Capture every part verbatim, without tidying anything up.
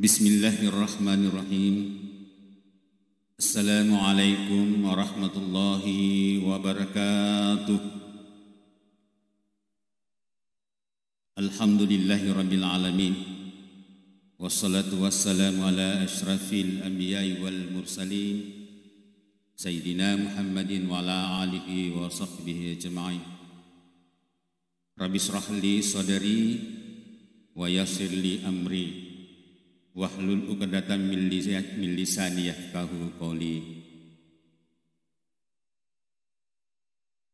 Bismillahirrahmanirrahim. Assalamualaikum warahmatullahi wabarakatuh. Alhamdulillahi rabbil alamin. Wassalatu wassalamu ala asyrafil anbiya'i wal mursalin, Sayyidina Muhammadin wa ala alihi wa sahbihi ajma'in. Rabbi shrah li sadri wa yassir li amri wahlul uqdatam min lisa-, min lisani yafqahu qawli.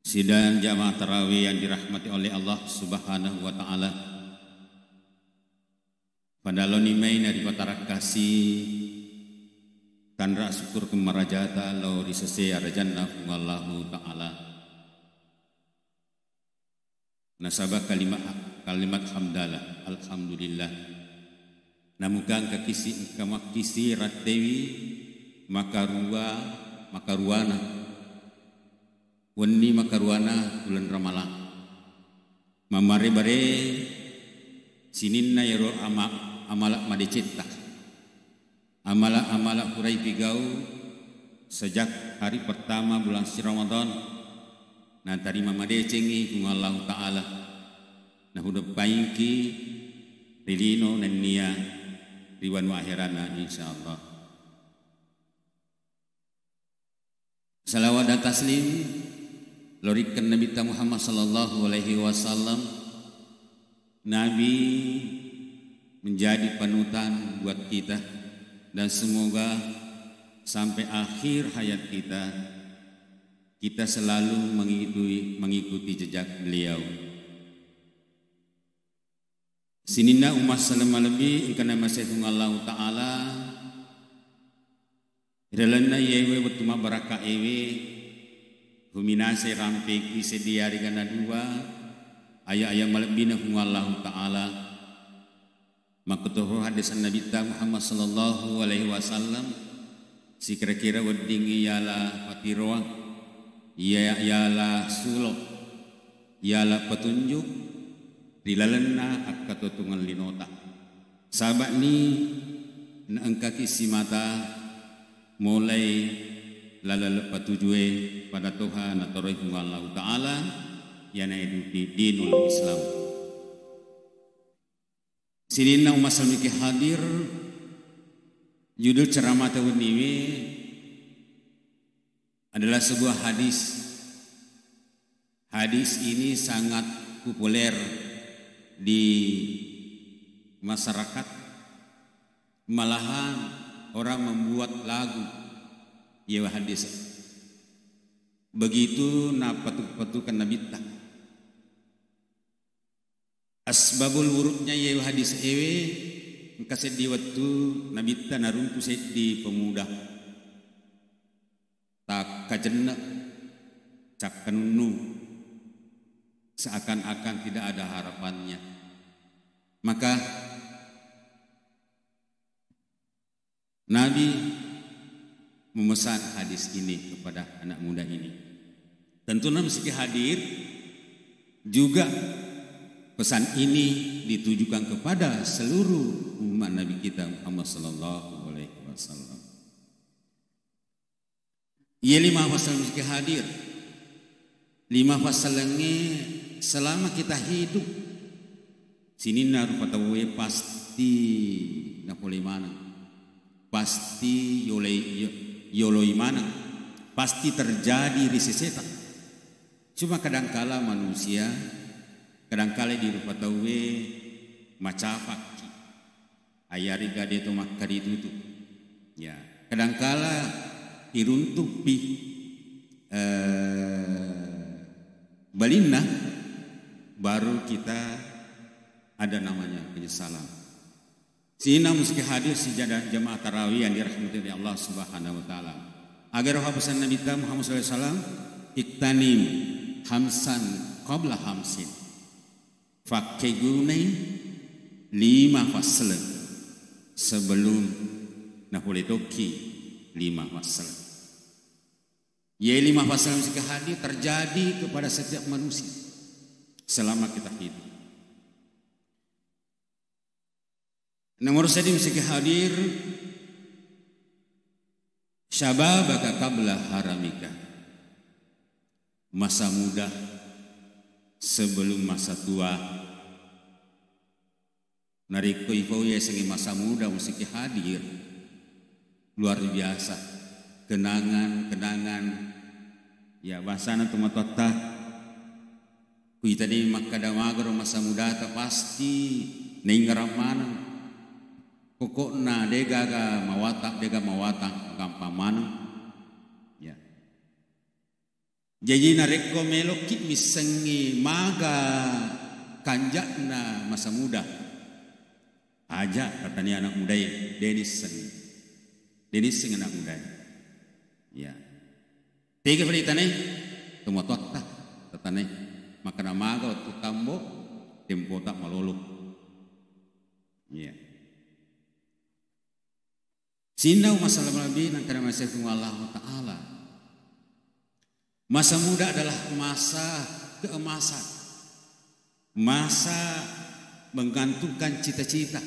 Sidang jamaah tarawih yang dirahmati oleh Allah Subhanahu wa Ta'ala, pada loni mai na ripatarakasi tanra syukur kemarajata lao ri sese arajanna Puang Allahu Ta'ala. Nasaba kalimat, kalimat hamdalah, alhamdulillah, namuka engka kisi, engka makkisi rattewi makarua, makaruana wenni makaruana uleng Ramalang. Mammare-bare sininna yero ama-, amala madecetta. Amala-amala purai pigau sejak hari pertama bulan suci Ramadan, natarima madecengngi Puang Allahu Ta'ala, nahudeppaingki ri lino nennia ri wanua aherana, insyaallah. Salawat dan taslim lorikken Nabitta Muhammad sallallahu alaihi wasallam. Nabi menjadi panutan buat kita, dan semoga sampai akhir hayat kita, kita selalu mengikuti, mengikuti jejak beliau. Sininna umma selleng malebbi engka namasei Puang Allahu Ta'ala, ri lalenna iyewe wettu mabbarakka ewe, huminasai rampeki seddi yarega nadua aya-aya malebbina Puang Allahu Ta'ala. Makkutoro haddesanna Nabitta Muhammad sallallahu alaihi wasallam, sikira-kira weddingngi yala patiroang, iya yala sulo, yala petunjuk ri lalenna akkatotongeng linota. Saba'ni naengkaki simata molai laleng patujue pada toha natoroi Puang Allahu Ta'ala, iyana eduti dinul Islam. Sininna umma selleng maki hadir, judul ceramata wenniwe adalah sebuah hadis. Hadis ini sangat populer di masyarakat. Malahan orang membuat lagu yewe hadis. Begitu napatu-patukan Nabitta. Asbabul wurudnya iye hadis ewe, engka seddi wettu Nabitta naruntu seddi pemuda. Takkacenne, cakkanunnu, seakan-akan tidak ada harapannya. Maka Nabi memesan hadis ini kepada anak muda ini. Tentu namsiki hadir juga pesan ini ditujukan kepada seluruh umat Nabi kita Muhammad sallallahu alaihi wasallam. Iye lima pasal mesti hadir. Lima pasalengnge selama kita hidup, sininna rupa tauwe pasti napolei maneng. Pasti yolei, yo-, yoloi maneng. Pasti terjadi ri seseta. Cuma kadangkala manusia, kadangkala di rupa tauwe macapakki. Ayarega de to makkaritutu. Ya, kadangkala iruntuppi, eh, balinna, baru kita ada namanya penyesalan. Sininna mesti hadir sijada jamaah tarawih yang dirahmati oleh Allah Subhanahu wa Ta'ala. Agar apa pesan Nabi kita Muhammad sallallahu alaihi wasallam, "Iktanim hamsan qabla hamsin." Fakkegunai lima passaleng sebelum napole tokki lima passaleng. Ye lima passaleng mesti hadir terjadi kepada setiap manusia selama kita hidup. Nomor seddi masiki hadir, syababaka qabla haramika. Masa muda sebelum masa tua. Narekko ifau yasengnge masa muda masiki hadir, luar biasa kenangan-kenangan. Ya, bangsana tomatoatta, kuitani makkeda magaro masa mudata, pasti naingerang maneng. Pokokna degaga mawatang, dega mawatang, gampang maneng. Ya. Jaji narekko melokki missengngi maga kanja'na masa muda, aja tatani anak mudae, de nisseng. De nisseng anak mudae. Ya. Tega fale tanai? Tomatoatta tatanai. Makkeda maga wettu tambo, tempota malolo. Ya. Sinnau masalah lebih nang kana masya Allah Ta'ala. Masa muda adalah masa keemasan, masa menggantungkan cita-cita.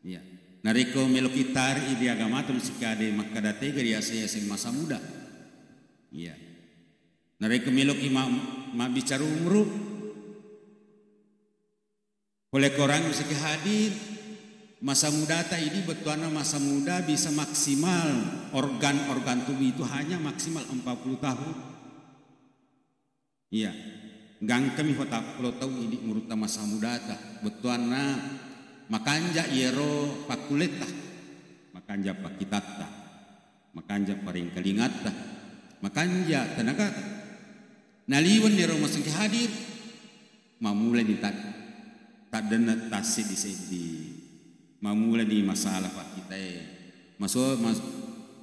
Ya. Narekko meloki tari di agama tu mesti kade makkeda tega riaseng-yaseng masa muda. Ya. Narekko meloki ma-, mabbicara umru, Pole korang maseki hadir, masa mudata idi bettuanna masa muda bisa maksimal organ-organ tubuh itu hanya maksimal empat puluh tahun. Iya, gangkami patappulo taung idi murutta masa mudata, bettuanna makanja iyaro pakkulletta, makanja pakkitatta, makanja parengkalingatta, makanja tenagata. Naliwenni ro maseki hadir, mamulani tad-, taddenna tasseddi-seddi, mamulani masalah pakkitae, maso-, mas-,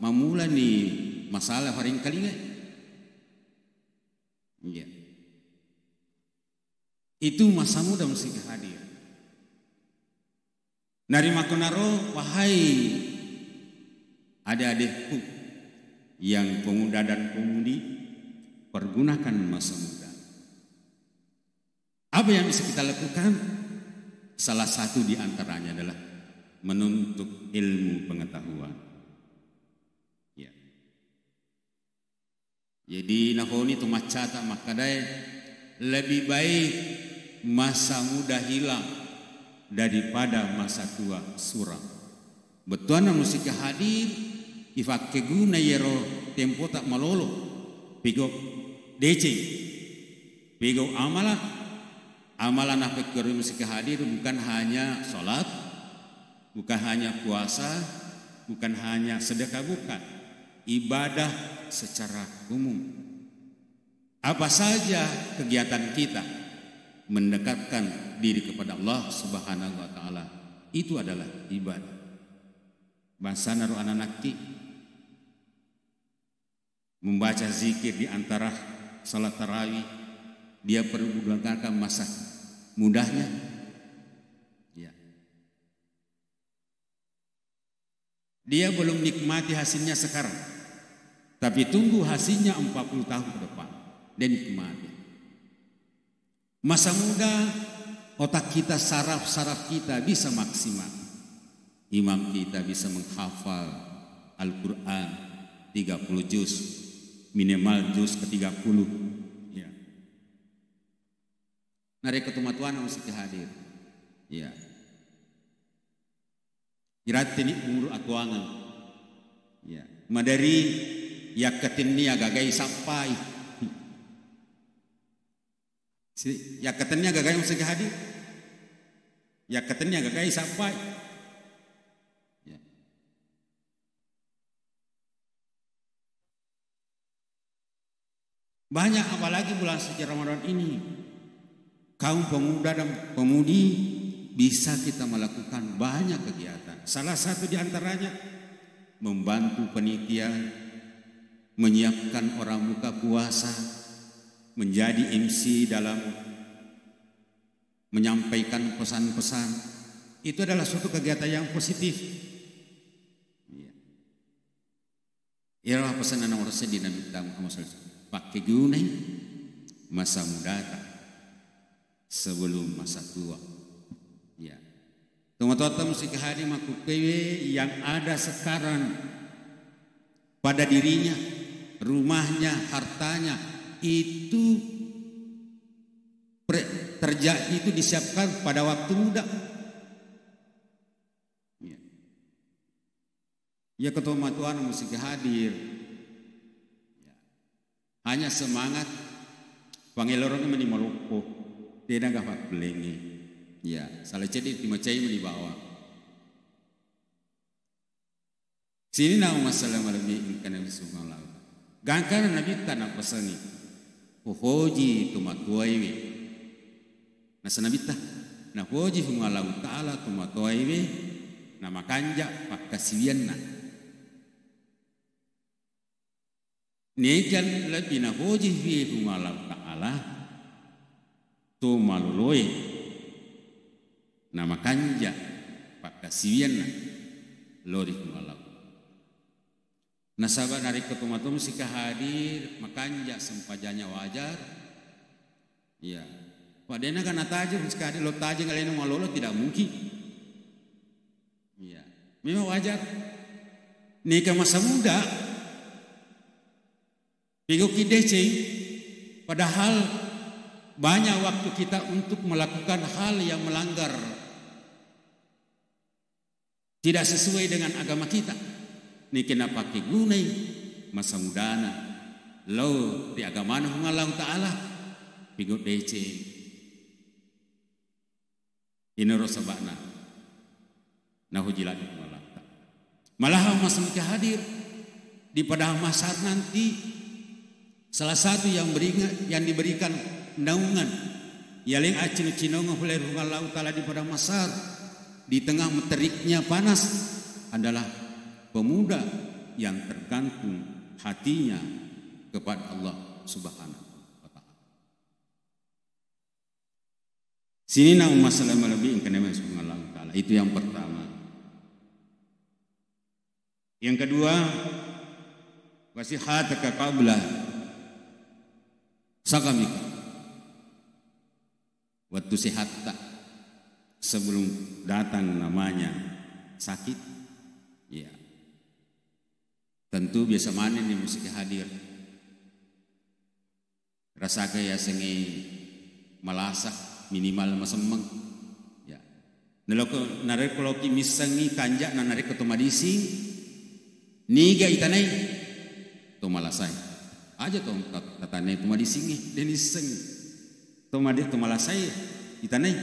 mamulani masalah parengkalingae. Iya. Itu masa muda maseki hadir. Narimakkonaro, wahai ade-adekku yang pemuda dan pemudi, pergunakan masa muda. Apa yang bisa kita lakukan? Salah satu di antaranya adalah menuntut ilmu pengetahuan. Ya. Jadi, nahoni tu maccata makkedae, lebih baik masa muda hilang daripada masa tua suram. Bettuanna musika hadir, ifakkeguna iyaro tempota malolo, pigau deceng, pigau amala, amala nafakkeguna musika hadir bukan hanya salat, bukan hanya puasa, bukan hanya sedekah, bukan. Ibadah secara umum. Apa saja kegiatan kita mendekatkan diri kepada Allah Subhanahu wa Ta'ala, itu adalah ibadah. Bangsana ro ananakki membaca zikir di antara salat tarawih, dia pergunakan masa mudanya. Ya. Dia belum nikmati hasilnya sekarang, tapi tunggu hasilnya empat puluh tahun ke depan. Dia nikmati. Masa muda, otak kita, saraf-saraf kita bisa maksimal. Imam kita bisa menghafal Al-Quran tiga puluh juz, minimal juz ke tiga puluh. Ya. Narekko tomatoanna mesti hadir. Ya. Iratteni umuru atuangeng. Ya. Maderi yakkatenni agagai sappai. Si, yakkatenni agagai mesti hadir. Yakkatenni agagai sappai. Ya. Banyak, apalagi bulan suci Ramadan ini, kaum pemuda dan pemudi bisa kita melakukan banyak kegiatan. Salah satu di antaranya membantu panitia menyiapkan orang buka puasa, menjadi M C dalam menyampaikan pesan-pesan. Itu adalah suatu kegiatan yang positif. Iya. Iyaro pesanna nomor seddi Nabitta Muhammad sallallahu alaihi wasallam. Pakkegunai masa mudata sebelum masa tua. Ya. Tomatoatta musti hadir makkukkue yang ada sekarang pada dirinya, rumahnya, hartanya, itu pre-, terja-, itu disiapkan pada waktu muda. Ya. Iya, ketua matuana musti hadir. Ya. Hanya semangat pangelorong meni maloppo, tena ga pakkulengi. Ya, salah ceddi timacai meni bawang. Sininna umma selleng malebbi engkana Nabi sallallahu alaihi wasallam. Gangkana Nabitta napesangi, "Ufoji tomatoaewe." Nasa Nabitta, "Nafoji Puang Allahu Ta'ala tomatoaewe, namakanja pakkasiwianna." Neka lebbi nafoji Puang Allahu Ta'ala, to maloloe namakanja pakkasiwianna lao ri Puang Allahu. Nasaba narekko tomatoa musti hadir, makanja sempajangnya wajar. Iya. Padahal kan natajeng sekali lo tajeng alena malolo tidak mungkin. Iya. Memang wajar. Neka masa muda, pegoki deceng, padahal banyak waktu kita untuk melakukan hal yang melanggar. Tidak sesuai dengan agama kita. Neke napake gunai masa mudana lao ri agamana Puang Allahu Ta'ala, pigau deceng. Inaro saba'na nahoji ladde Puang Allahu Ta'ala. Malahan masa mika hadir di padang mahsyar nanti, salah satu yang beringa-, yang diberikan naungan, yaleng accino-cinongeng pole ri Puang Allahu Ta'ala di padang mahsyar, di tengah teriknya panas, adalah pemuda yang tergantung hatinya kepada Allah Subhanahu wa Ta'ala. Sininna umma selleng malebbi engkana Nabi Puang Allahu Ta'ala. Itu yang pertama. Yang kedua, wasihataka qabla sakamika. Waktu sehatta, sebelum datang namanya sakit, ya. Tentu biasa manenni musti hadir. Rasaka yasengnge malasa, minimal masemmeng. Ya. Naloko, narekko loki missengngi kanja'na narekko to madising, niga itanai? To malasai. Aja to tat-, tatanai to madisingnge, de nissengngi. To made-, to malasai itanai.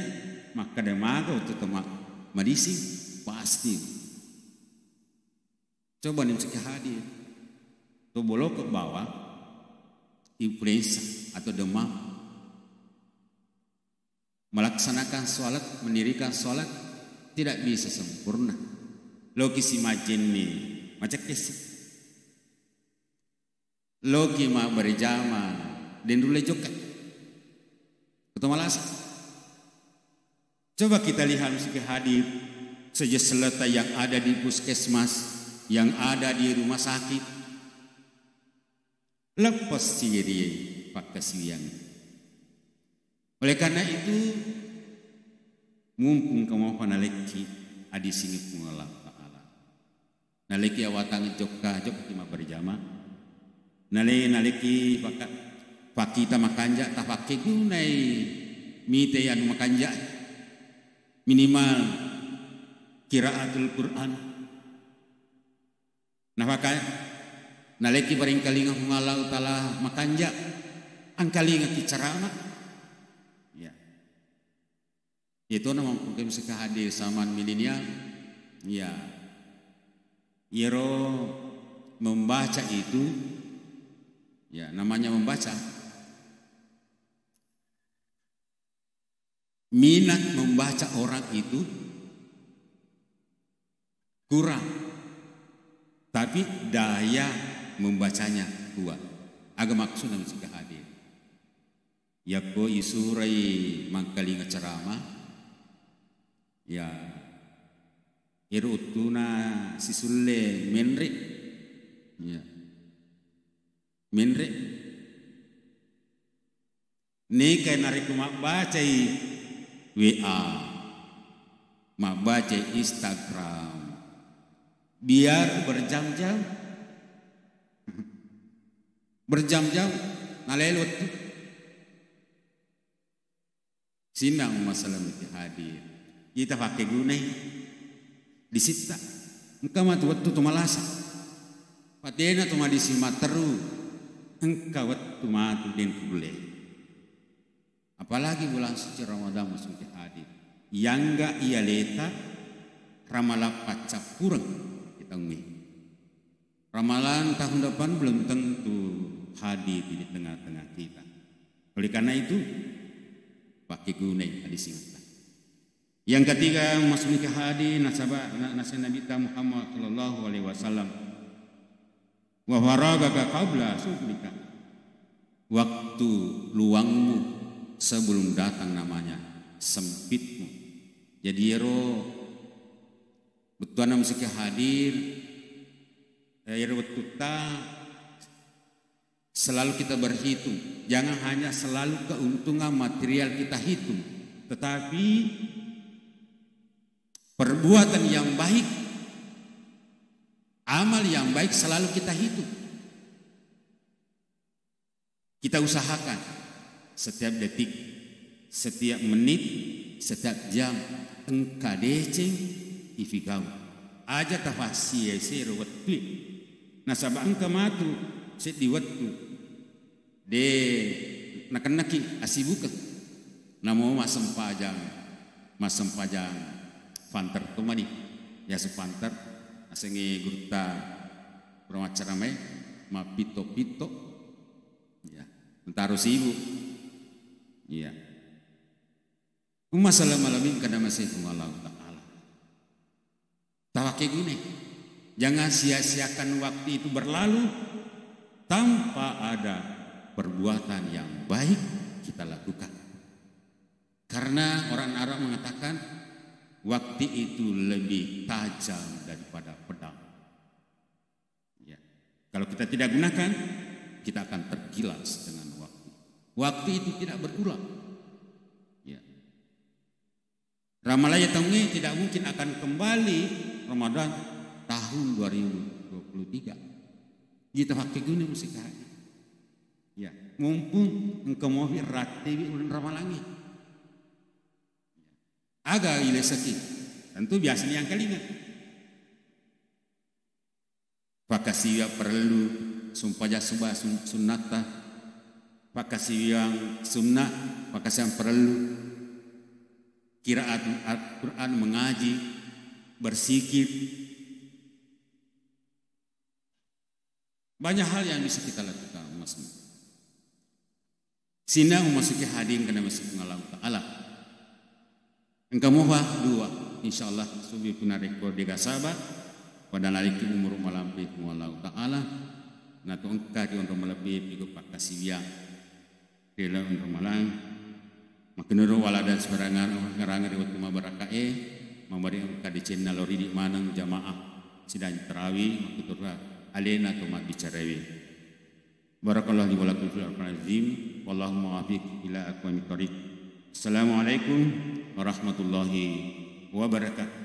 Makkeda maga tu to ma-, madising, pasti. Coba ni musti hadir. To boloko bawang influenza atau demam. Melaksanakan sholat, mendirikan sholat tidak bisa sempurna. Loki si majjenne, macekkesi. Loki ma berjama, denrulle jokka. Atau malasa. Coba kita lihat, misalkan hadir saja selata yang ada di puskesmas, yang ada di rumah sakit. Lepas siri pakkasiwiang. Oleh karena itu, mumpung kamu apa nalekki, adi sini Puang Allah Ta'ala. Naleki awatang jokka, jokka ki mabberjama. Nale, naleki pakka-, pakkita makanja, tapakkegunai mite anu makanja. Minimal qiraatul Quran. Napaka, naleki barengkalinga Puang Allah Ta'ala makanja, angkalinga ki ceramah. Ya. Iyatona makkukeng seka hadir zaman milenial. Ya. Iyaro membaca itu, ya, namanya membaca. Minat membaca orang itu kurang, tapi daya membacanya kuat. Aga maksudna seka hadir. Yakko isurai mangkalinga ceramah, ya, ero uttuna sisulle menre, ya, menre. Neka narekko mabbacai W A, Mabbaca Instagram biar berjam-jam. Berjam-jam nalai wettu. Sinnang masalah miki hadir. Ita pakai gunai di sitta. Engka matu wettu tu malasa. Patena tu madisi matteru. Engka wettu matu den kulle. Apalagi bulan suci Ramadan musim hadir. Yangga iya leta ramalang paccappureng kita umi. Ramalan tahun depan belum tentu hadir di tengah-tengah kita. Oleh karena itu, pakai gunai hadis ingat. Yang ketiga, masuk nikah hadir nasaba na- nasihat Nabi kita Muhammad sallallahu alaihi wasallam. Wa faragaka qabla syughlika. Waktu luangmu sebelum datang namanya sempitmu. Jadi ero bettuanna masuk nikah hadir, eh, ero wettutta selalu kita berhitung. Jangan hanya selalu keuntungan material kita hitung, tetapi perbuatan yang baik, amal yang baik selalu kita hitung. Kita usahakan setiap detik, setiap menit, setiap jam engka deceng ipigau. Aja tafassie sero wettue. Nasaba engka matu seddi wettu de nakennaki asibukeng. Namo massempajang, massempajang fanter to mani. Yasu fanter, asengnge gurutta pura maccaramae, mappitto-pitto. Ya, mentaro sibuk. Iya. Umma salama-lami kada masih Allah Ta'ala. Tawake gune. Jangan sia-siakan waktu itu berlalu tanpa ada perbuatan yang baik kita lakukan. Karena orang Arab mengatakan, waktu itu lebih tajam daripada pedang. Ya. Kalau kita tidak gunakan, kita akan tergilas dengan waktu. Waktu itu tidak berulang. Ya. Ramalaya taungnge tidak mungkin akan kembali Ramadan tahun dua ribu dua puluh tiga. Kita pakai guna musik hari. Ya, mumpung engkau mau rattewi ulun ramalangi. Aga ilesaki. Tentu biasanya yang kalinga. Pakasiwiang parellu, sumpajang suba sun-, sunnatta, pakasiwiang sunna, pakasiwiang parellu, kiraat Al-Quran, mengaji, bersikir. Banyak hal yang bisa kita lakukan, Mas. Sina umasuki hading kana masih Allahu Ta'ala. Engka mofa dua, insyaallah subi puna rekor dega saba, pada naliki umur malampe Allahu Ta'ala, natu engka di onro malebbi pigo pakkasiwiang. Rila onro malang, makenero walada sebarangan, ngaranga ri wettu mabarakae, mabari engka decenna loridi maneng jamaah sidang tarawih, makkutura alena to mabbicarawi. Barakallahu li wa lakum fil Qur'anil Azim. Wallahu muwaffiq ila aqwamit thariq. Assalamualaikum warahmatullahi wabarakatuh.